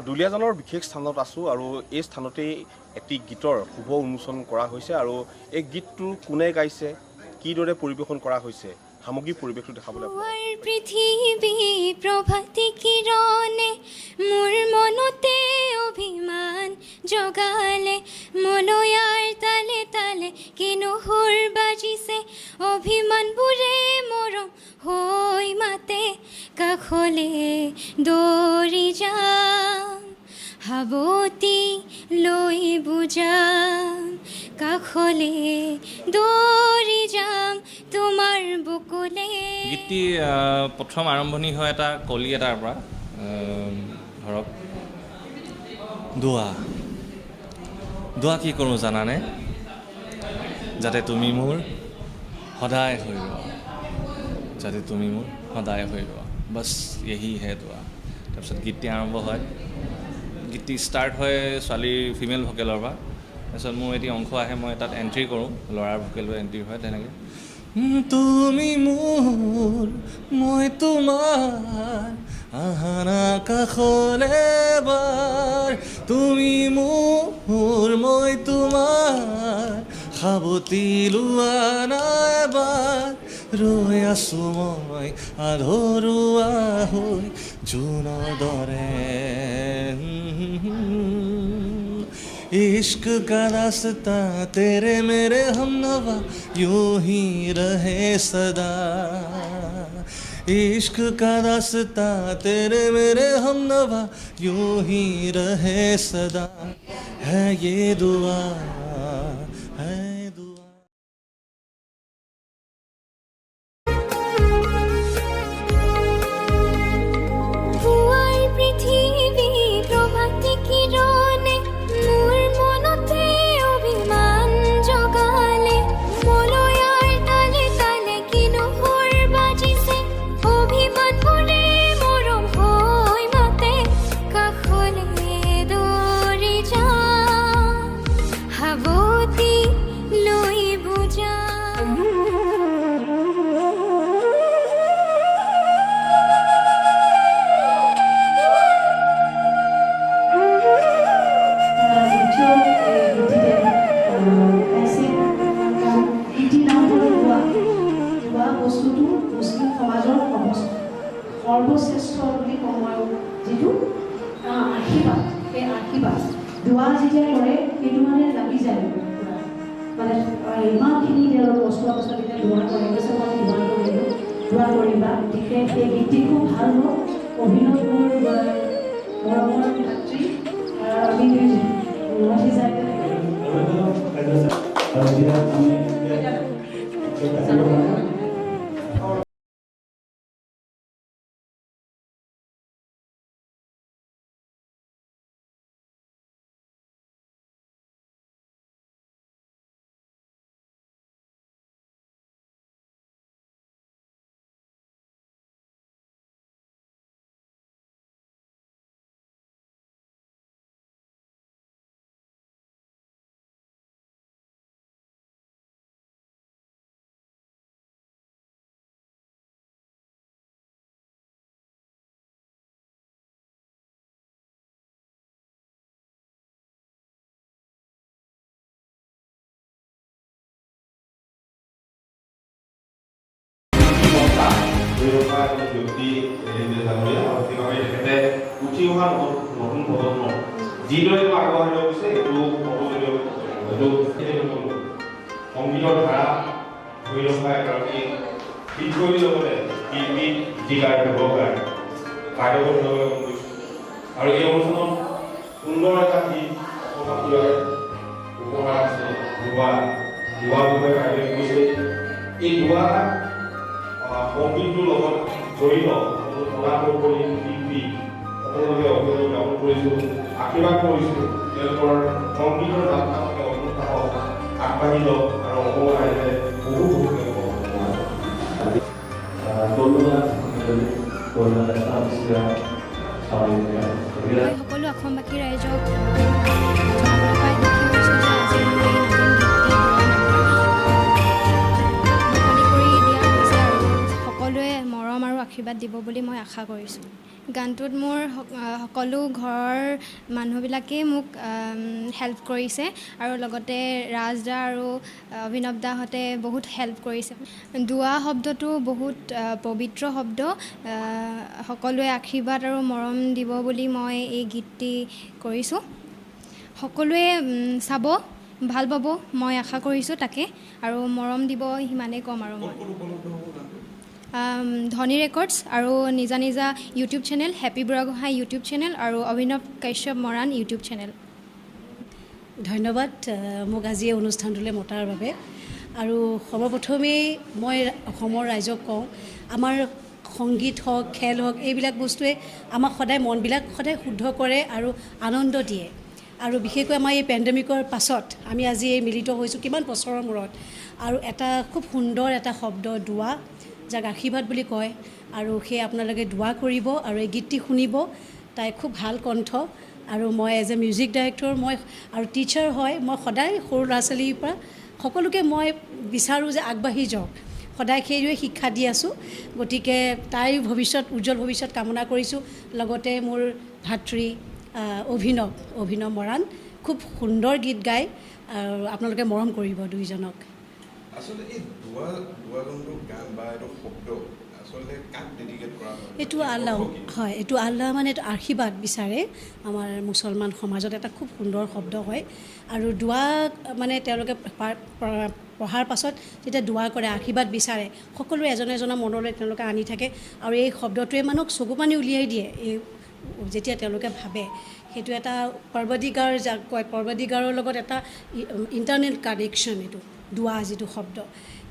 দুলীয়াজানৰ বিশেষ স্থানত আছোঁ আৰু এই স্থানতেই এটি গীতৰ শুভ উন্মোচন কৰা হৈছে। আৰু এই গীতটো কোনে গাইছে, কিদৰে পৰিৱেশন কৰা হৈছে, সামগ্ৰিক পৰিৱেশটো দেখাবলৈ আপোনালোকক। পৃথিৱী প্ৰভাতী কিৰণে মোৰ মনতে অভিমান জগালে, মলয়াৰ তালে তালে কিনো সুৰ বাজিছে, অভিমানবোৰে মৰম হৈ মাতে, কাষলে দৌৰি যাম সাৱটি লৈ বুজাম, কাষলে দৌৰি যাম তোমাৰ বুকুলে। গীতটি প্ৰথম আৰম্ভণি হয় এটা কলি এটাৰ পৰা। ধৰক দোৱা দোৱা কি কৰোঁ জানানে, যাতে তুমি মোৰ সদায় হৈ ৰোৱা, যাতে তুমি মোৰ সদায় হৈ ৰোৱা, বাছ য়েহি হে দোৱা। তাৰপিছত গীতটি আৰম্ভ হয়। গীতটি ষ্টাৰ্ট হয় ছোৱালীৰ ফিমেল ভকেলৰ পৰা। তাৰপিছত মোৰ এটি অংশ আহে, মই তাত এণ্ট্ৰি কৰোঁ, ল'ৰাৰ ভকেলো এণ্ট্ৰি হয় তেনেকৈ। তুমি মোৰ মই তোমাৰ, আহানা কাষলে এবাৰ, তুমি মোৰ মই তোমাৰ, সাৱটি লোৱা না এবাৰ, ৰৈ আছোঁ মই আধৰুৱা হৈ জোনৰ দৰে। इश्क का रास्ता तेरे मेरे हमनवा यूं ही रहे सदा, इश्क का रास्ता तेरे मेरे हमनवा यूं ही रहे सदा, है ये दुआ है दुआ। পুৱাৰ পৃথিৱী প্ৰভাতী কিৰণে মোৰ মনতে অভিমান জগালে, মলয়াৰ তালে তালে কিনো সুৰ বাজিছে, অভিমানবোৰে মৰম হৈ মাতে, কাষলে দৌৰি যাম সাৱটি লৈ বুজাম। দ্বিতীয় গীতিতে গাইছিল। গীতিৰ নাম হ'ল দোৱা। দোৱা বস্তুটো মুছলিম সমাজৰ সৰ্বশ্ৰেষ্ঠ বুলি কওঁ মই, যিটো আশীৰ্বাদ, সেই আশীৰ্বাদ দোৱা যেতিয়া কৰে সেইটো মানে লাগি যায় পুৰা। মানে ইমানখিনি তেওঁলোক কষ্ট পাছত যেতিয়া দোৱা কৰে, কৈছে মই দোৱা কৰিলোঁ, দোৱা কৰিবা। গতিকে সেই গীতটি খুব ভাল হওক। অভিনৱ মোৰ মৰমৰ ভাতৃ, আমি উভতি যায় তেনেকৈ। আৰু এতিয়া আমি ধৰি ৰখা এজন ব্যক্তি ডাঙৰীয়া, আৰু সেইবাবে তেখেতে উঠি অহা নতুন নতুন প্ৰজন্ম যিদৰে তেওঁ আগবঢ়াই লৈ গৈছে, এইটো অতুলনীয়। এইটো সংগীতৰ ধাৰা ধৰি ৰখা এগৰাকী গীতকবিৰ লগতে শিল্পী, গীতিকাৰ, ব্যৱসায় বাইদেউ ধন্যবাদ জ্ঞাপন কৰিছোঁ। আৰু এই অনুষ্ঠানত সুন্দৰ এটা গীত অসমবাসীৰ উপহাৰ আছে, দোৱা। দোৱাৰ বিষয়ে বাইদেৱে কৈছে। এই দোৱা সংগীতটোৰ লগত জড়িত সকলো কলা কৌশলী শিল্পী সকলোকে অভিনন্দন জ্ঞাপন কৰিছোঁ, আশীৰ্বাদ কৰিছোঁ। তেওঁলোকৰ সংগীতৰ যাত্ৰা অটুট থাকক, আগবাঢ়ি যাওক আৰু অসমৰ ৰাইজে বহু বহু তেওঁলোকক মই সকলো অসমবাসী ৰাইজক জনাবলৈ পাই সুখী হৈছোঁ যে আজি মোৰ এই নতুন গীতটি দোৱা নামৰ মুকলি কৰি দিয়া হৈছে আৰু সকলোৱে মৰম আৰু আশীৰ্বাদ আশীৰ্বাদ দিব বুলি মই আশা কৰিছোঁ। গানটোত মোৰ সকলো ঘৰৰ মানুহবিলাকেই মোক হেল্প কৰিছে আৰু লগতে ৰাজদা আৰু অভিনৱ দাহঁতে বহুত হেল্প কৰিছে। দোৱা শব্দটো বহুত পবিত্ৰ শব্দ। সকলোৱে আশীৰ্বাদ আৰু মৰম দিব বুলি মই এই গীতটি কৰিছোঁ। সকলোৱে চাব, ভাল পাব মই আশা কৰিছোঁ তাকে, আৰু মৰম দিব সিমানেই ক'ম। আৰু মই ধনী ৰেকৰ্ডছ আৰু নিজা নিজা YouTube channel, Happy Burhagohain YouTube channel আৰু অভিনৱ কাশ্যপ মৰাণ ইউটিউব চেনেল। ধন্যবাদ মোক আজি এই অনুষ্ঠানটোলৈ মতাৰ বাবে। আৰু সৰ্বপ্ৰথমেই মই অসমৰ ৰাইজক কওঁ, আমাৰ সংগীত হওক, খেল হওক, এইবিলাক বস্তুৱে আমাক সদায় মনবিলাক সদায় শুদ্ধ কৰে আৰু আনন্দ দিয়ে। আৰু বিশেষকৈ আমাৰ এই পেণ্ডেমিকৰ পাছত আমি আজি এই মিলিত হৈছোঁ কিমান বছৰৰ মূৰত, আৰু এটা খুব সুন্দৰ এটা শব্দ দোৱা, যাক আশীৰ্বাদ বুলি কয়, আৰু সেই আপোনালোকে দোৱা কৰিব আৰু এই গীতটি শুনিব। তাই খুব ভাল কণ্ঠ, আৰু মই এজ এ মিউজিক ডাইৰেক্টৰ মই আৰু টিচাৰ হয়, মই সদায় সৰু ল'ৰা ছোৱালীৰ পৰা সকলোকে মই বিচাৰোঁ যে আগবাঢ়ি যাওক, সদায় সেইটোৱে শিক্ষা দি আছোঁ। গতিকে তাইৰ ভৱিষ্যত, উজ্জ্বল ভৱিষ্যত কামনা কৰিছোঁ। লগতে মোৰ ভাতৃ অভিনৱ মৰাণ খুব সুন্দৰ গীত গায়, আৰু আপোনালোকে মৰম কৰিব দুইজনক। এইটো আল্লাহ হয়, এইটো আল্লাহ মানে এইটো আশীৰ্বাদ বিচাৰে। আমাৰ মুছলমান সমাজত এটা খুব সুন্দৰ শব্দ হয়। আৰু দোৱা মানে তেওঁলোকে পঢ়াৰ পাছত যেতিয়া দোৱা কৰে, আশীৰ্বাদ বিচাৰে, সকলোৱে এজনে এজনৰ মনলৈ তেওঁলোকে আনি থাকে, আৰু এই শব্দটোৱে মানুহক চকু পানী উলিয়াই দিয়ে এই যেতিয়া তেওঁলোকে ভাবে। সেইটো এটা পৰ্বদিগাৰ যাক কয়, পৰ্বদিগাৰৰ লগত এটা ইণ্টাৰনেট কানেকশ্যন, এইটো দোৱা যিটো শব্দ,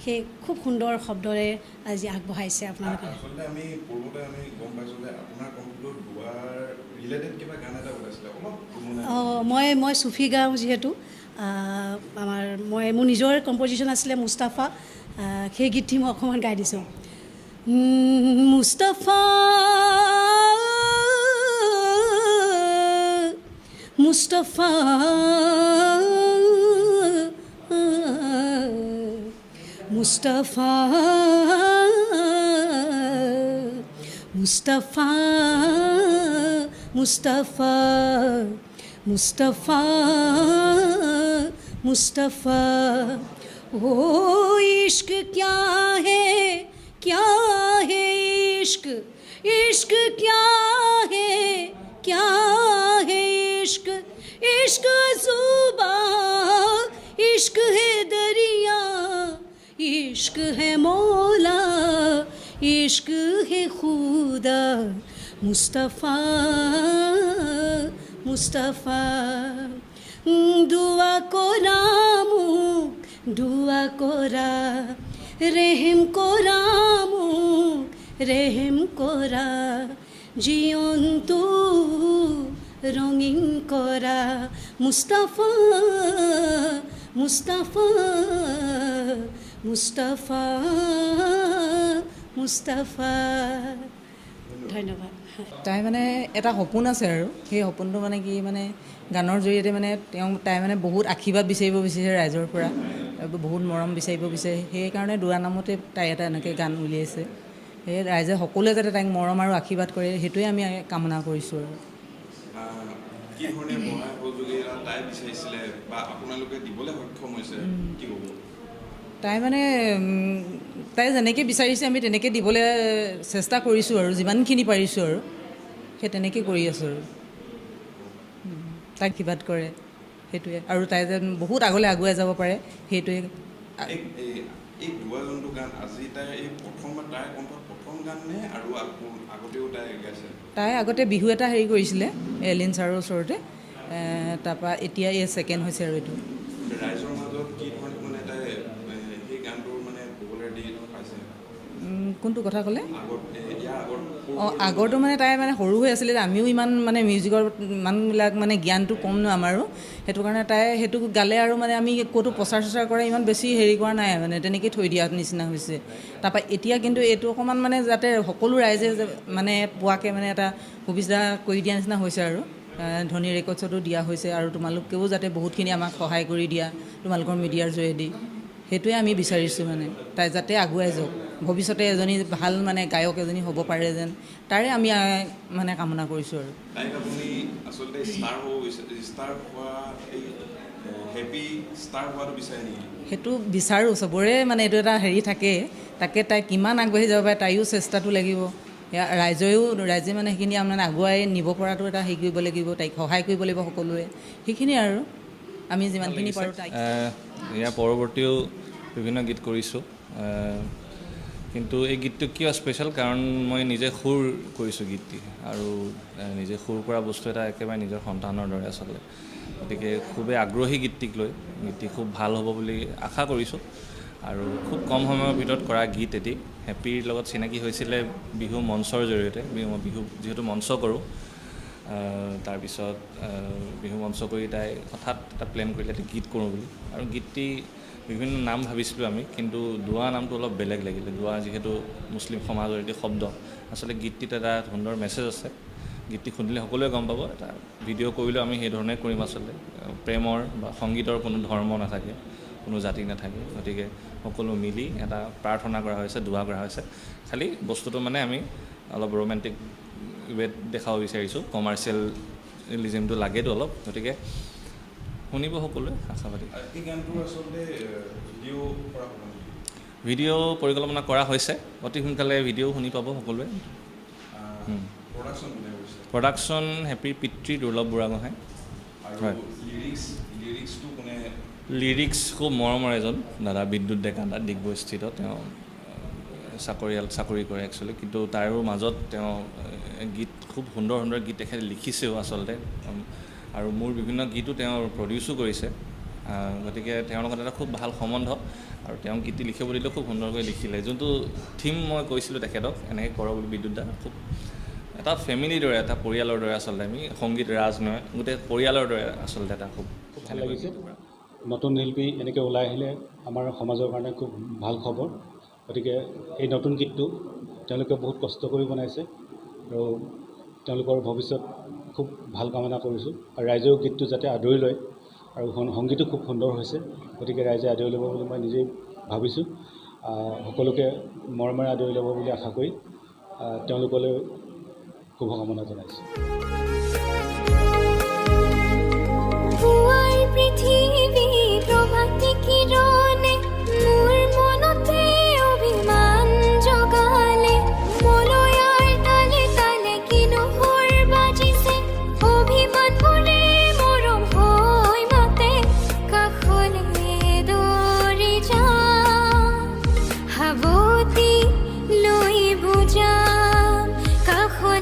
সেই খুব সুন্দৰ শব্দৰে আজি আগবঢ়াইছে আপোনালোকে। অঁ, মই চুফি গাওঁ যিহেতু, আমাৰ মোৰ নিজৰ কম্পজিশ্যন আছিলে মুস্তাফা, সেই গীতটি মই অকণমান গাই দিছোঁ। মুস্তাফা মুস্তাফা মুস্তাফা মুস্তাফা মুস্তাফা মুস্তাফা मुस्तफ़ा। ओ इश्क क्या है, क्या है इश्क, इश्क क्या है, क्या है इश्क, इश्क ज़ुबा, इश्क है दरिया, इश्क है मौला, इश्क है खुदा। मुस्तफ़ा मुस्तफ़ा। दुआ कोरा मुख, दुआ कोरा, रहम कोरा मुख, रहम कोरा, जीवन तू रঙিন করা। মুস্তাফা মুস্তাফা মুস্তাফা মুস্তাফা। ধন্যবাদ। তাই মানে এটা সপোন আছে, আৰু সেই সপোনটো মানে কি, মানে গানৰ জৰিয়তে মানে তাই মানে বহুত আশীৰ্বাদ বিচাৰিব বিচাৰিছে ৰাইজৰ পৰা, বহুত মৰম বিচাৰিব বিচাৰে। সেইকাৰণে দোৱা নামতে তাই এটা এনেকৈ গান উলিয়াইছে। সেই ৰাইজে সকলোৱে যাতে তাইক মৰম আৰু আশীৰ্বাদ কৰে, সেইটোৱে আমি কামনা কৰিছোঁ। আৰু তাই মানে তাই যেনেকৈ বিচাৰিছে আমি তেনেকৈ দিবলৈ চেষ্টা কৰিছোঁ, আৰু যিমানখিনি পাৰিছোঁ আৰু সেই তেনেকৈ কৰি আছোঁ। আৰু তাইক আশীৰ্বাদ কৰে সেইটোৱে, আৰু তাই যেন বহুত আগলৈ আগুৱাই যাব পাৰে সেইটোৱে। তাই আগতে বিহু এটা হেৰি কৰিছিলে এলিন ছাৰৰ ওচৰতে, তাৰপৰা এতিয়া এই ছেকেণ্ড হৈছে। আৰু এইটো কোনটো কথা ক'লে? অঁ, আগৰটো মানে তাই মানে সৰু হৈ আছিলে, আমিও ইমান মানে মিউজিকৰ ইমানবিলাক মানে জ্ঞানটো কম ন আমাৰো, সেইটো কাৰণে তাই সেইটো গালে আৰু মানে আমি ক'তো প্ৰচাৰ চচাৰ কৰা ইমান বেছি হেৰি কৰা নাই, মানে তেনেকৈ থৈ দিয়া নিচিনা হৈছে। তাৰপৰা এতিয়া কিন্তু এইটো অকণমান মানে যাতে সকলো ৰাইজে মানে পোৱাকৈ মানে এটা সুবিধা কৰি দিয়া নিচিনা হৈছে। আৰু ধনী ৰেকৰ্ডছতো দিয়া হৈছে, আৰু তোমালোকেও যাতে বহুতখিনি আমাক সহায় কৰি দিয়া তোমালোকৰ মিডিয়াৰ জৰিয়তে, সেইটোৱে আমি বিচাৰিছোঁ, মানে তাই যাতে আগুৱাই যাওক। ভৱিষ্যতে এজনী ভাল মানে গায়ক এজনী হ'ব পাৰে যেন, তাৰে আমি মানে কামনা কৰিছোঁ। আৰু তাইক আপুনি আচলতে ষ্টাৰ হ'ব ষ্টাৰ হোৱা এই হেপী ষ্টাৰ হোৱাটো বিচাৰে নেকি? সেইটো বিচাৰোঁ, চবৰে মানে এইটো এটা হেৰি থাকে, তাকে তাই কিমান আগবাঢ়ি যাব পাৰে তাইও চেষ্টাটো লাগিব, ৰাইজে মানে সেইখিনি মানে আগুৱাই নিব পৰাটো এটা হেৰি কৰিব লাগিব, তাইক সহায় কৰিব লাগিব সকলোৱে, সেইখিনি আৰু আমি যিমানখিনি পাৰোঁ তাইক। ইয়াৰ পৰৱৰ্তীও বিভিন্ন গীত কৰিছোঁ, কিন্তু এই গীতটো কিয় স্পেচিয়েল, কাৰণ মই নিজে সুৰ কৰিছোঁ গীতটি, আৰু নিজে সুৰ কৰা বস্তু এটা একেবাৰে নিজৰ সন্তানৰ দৰে আচলতে, গতিকে খুবেই আগ্ৰহী গীতটিক লৈ, গীতটি খুব ভাল হ'ব বুলি আশা কৰিছোঁ। আৰু খুব কম সময়ৰ ভিতৰত কৰা গীত এটি। হেপিৰ লগত চিনাকি হৈছিলে বিহু মঞ্চৰ জৰিয়তে, বিহু যিহেতু মঞ্চ কৰোঁ, তাৰপিছত বিহু মঞ্চ কৰি তাই হঠাৎ এটা প্লেন কৰিলে এটা গীত কৰোঁ বুলি, আৰু গীতটি বিভিন্ন নাম ভাবিছিলোঁ আমি, কিন্তু দোৱা নামটো অলপ বেলেগ লাগিলে। দোৱা যিহেতু মুছলিম সমাজৰ এটি শব্দ, আচলতে গীতটিত এটা সুন্দৰ মেছেজ আছে, গীতটি শুনিলে সকলোৱে গম পাব। এটা ভিডিঅ' কৰিলেও আমি সেইধৰণে কৰিম। আচলতে প্ৰেমৰ বা সংগীতৰ কোনো ধৰ্ম নাথাকে, কোনো জাতি নাথাকে, গতিকে সকলো মিলি এটা প্ৰাৰ্থনা কৰা হৈছে, দোৱা কৰা হৈছে। খালি বস্তুটো মানে আমি অলপ ৰোমেণ্টিক ৱেত দেখাব বিচাৰিছোঁ, কমাৰ্চিয়েলিজিমটো লাগেতো অলপ, গতিকে শুনিব সকলোৱে আশাবাদী। এই গানটোৰ আচলতে ভিডিঅ' কৰা হ'ব নেকি? ভিডিঅ' পৰিকল্পনা কৰা হৈছে, অতি সোনকালে ভিডিঅ' শুনি পাব সকলোৱে। প্ৰডাকশ্যন হেপিৰ পিতৃ দুৰ্লভ বুঢ়াগোহাঁই। লিৰিক্স খুব মৰমৰ এজন দাদা, বিদ্যুৎ ডেকা দা, ডিগবৈস্থিত। তেওঁ চাকৰি কৰে একচুৱেলি, কিন্তু তাৰো মাজত তেওঁ গীত খুব সুন্দৰ সুন্দৰ গীত তেখেতে লিখিছেও আচলতে, আৰু মোৰ বিভিন্ন গীতো তেওঁ প্ৰডিউচো কৰিছে। গতিকে তেওঁৰ লগত এটা খুব ভাল সম্বন্ধ, আৰু তেওঁ গীতটি লিখিব দিলেও খুব সুন্দৰকৈ লিখিলে। যোনটো থিম মই কৈছিলোঁ তেখেতক এনেকৈ কৰক বুলি, বিদ্যুৎ দা খুব এটা ফেমিলিৰ দৰে, এটা পৰিয়ালৰ দৰে আচলতে, আমি সংগীত ৰাজ নহয়, গোটেই পৰিয়ালৰ দৰে আচলতে এটা খুব খুব ভাল লাগিছে। নতুন শিল্পী এনেকৈ ওলাই আহিলে আমাৰ সমাজৰ কাৰণে খুব ভাল খবৰ। গতিকে এই নতুন গীতটো তেওঁলোকে বহুত কষ্ট কৰি বনাইছে আৰু তেওঁলোকৰ ভৱিষ্যত খুব ভাল কামনা কৰিছোঁ, আৰু ৰাইজেও গীতটো যাতে আদৰি লয়, আৰু সংগীতো খুব সুন্দৰ হৈছে, গতিকে ৰাইজে আদৰি ল'ব বুলি মই নিজেই ভাবিছোঁ। সকলোকে মৰমেৰে আদৰি ল'ব বুলি আশা কৰি তেওঁলোকলৈ শুভকামনা জনাইছোঁ।